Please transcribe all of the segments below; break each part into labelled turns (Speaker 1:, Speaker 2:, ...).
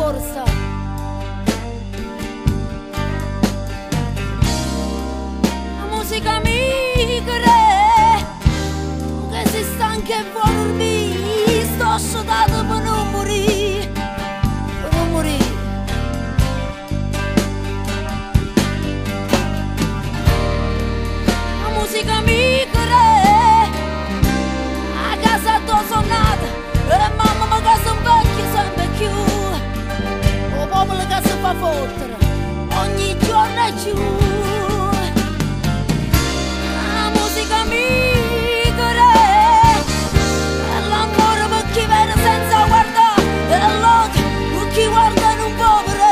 Speaker 1: ancora sta. La musica mi crea, tu che sei stanca e vuoi dormire, sto sudando per non morire, per non morire. La musica mi crea, a casa dove sono nata, e mamma mi casa un vecchio sempre più, o popolo che si fa fottere, ogni giorno è più. La musica mi crea, è l'amore per chi vede senza guardare, e l'odio per chi guarda non può vedere.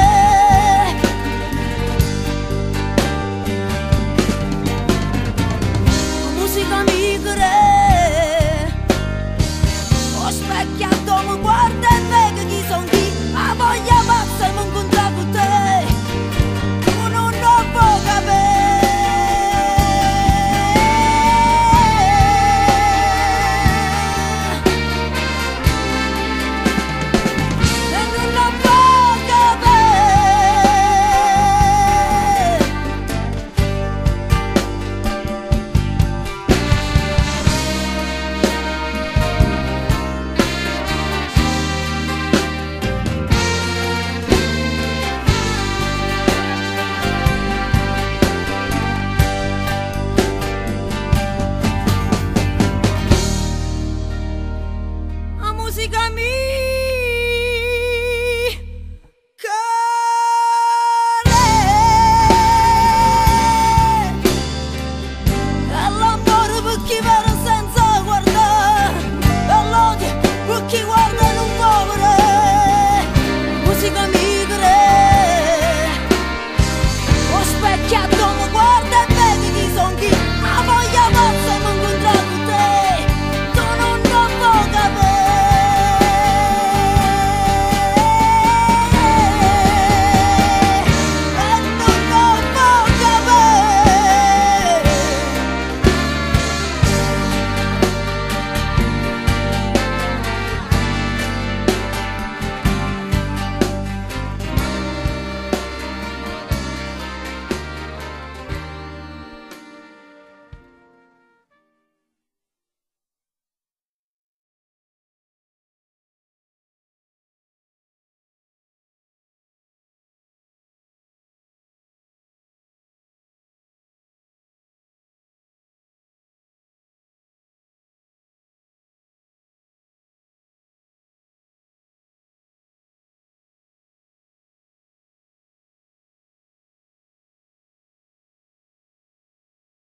Speaker 1: La musica mi crea, ho specchiato, mi guarda e vedo chi son chi, la voglia pazza e mi incontra con te, tu non lo puoi capire. E non lo puoi capire. La musica mi